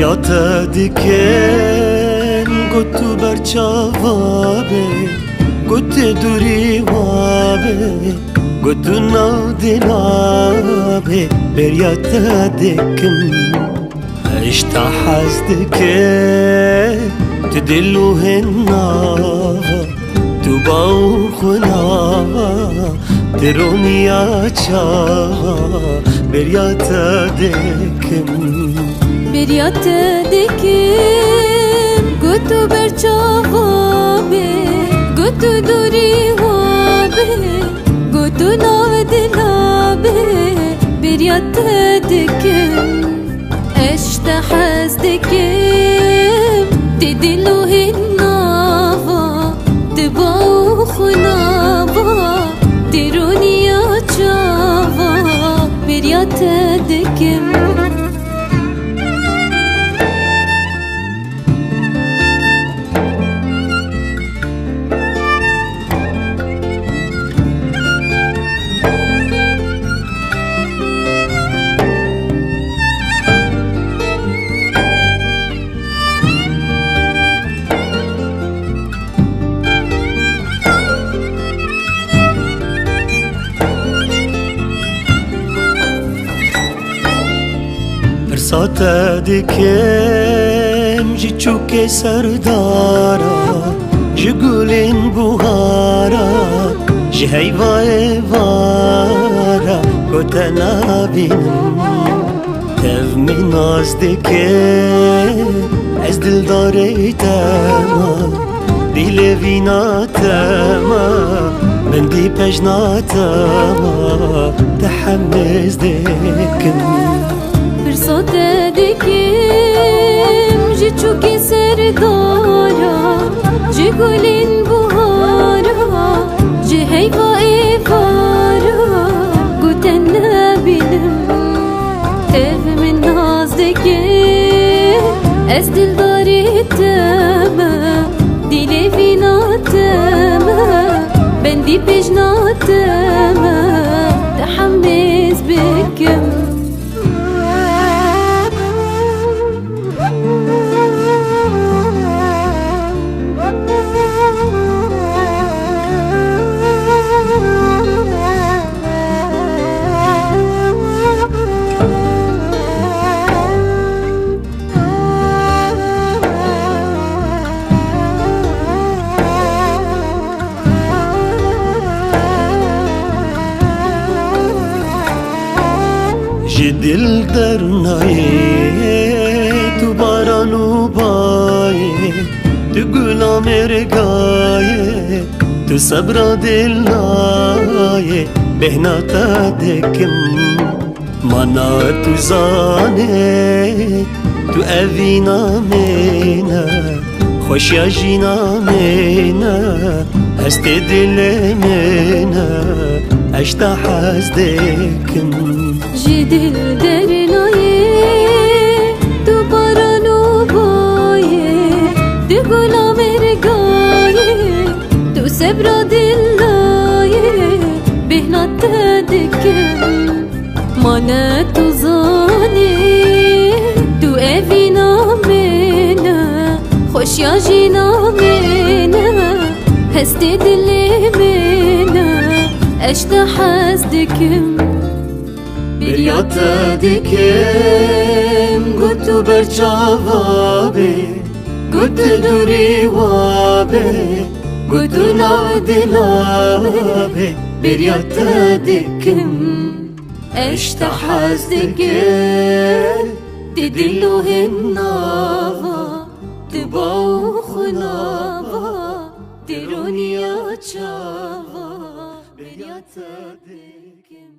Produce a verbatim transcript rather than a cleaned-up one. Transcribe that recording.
Ya te dikim, got tu ber çava be, got tu dûrî wa be, got tu nav dila be, beriya te dikim. Ji te hez dikim, tu dil û hin nava, tu ba û xwe nava, tu roniya çava, beriya te dikim. Beriya te dikim, got tu ber çava be, got tu dûrî wa be, got tu nav dila be, beriya te dikim. Ez ji te hez dikim, tu dil û hin nava, tu ba û xwe nava, tu roniya çava, beriya te dikim. Pirsa te dikim ji çûkê serdara, ji gulên buhara, ji heyva êvara, ku te nabînim. Tev min nas dike, ez dildarê te me, dilê vîna te me, min dî pejna te me, te hemêz dikim. Pirsa te dikim, ji çûkê serdara, ji gulên buhara, ji heyva êvara, ku te nebînim. Tev min nas dike, ez dildarê te me, dilê vîna te me, bendî pejna te me, te hemêz bikim. Ji dil dernayê tu baran û bayê, tu gula mêrgayê, tu sebra dil nayê, bêhna te dikim. Mana tu zanê, tu evîna min e, xweşiya jîna min e, hestê dilê min e, ez ji te hez dikim. Ji dil dernayê, tu baran û bayê, tu gula mêrgayê, tu sebra dil nayê, bêhna te dikim. Ma ne tu zanî, tu evîna min e, xweşiya jîna min e, hestê dilê min e, ez ji te hez dikim. Bêriya te dikim, ku tu ber çava bê, ku tu dûrî wa bê, ku tu nav dila bê, bêriya te dikim. Ez ji te hez dikim, tu dil û hin nava, tu ba û xwe nava, tu rûniya çava, bêriya te dikim.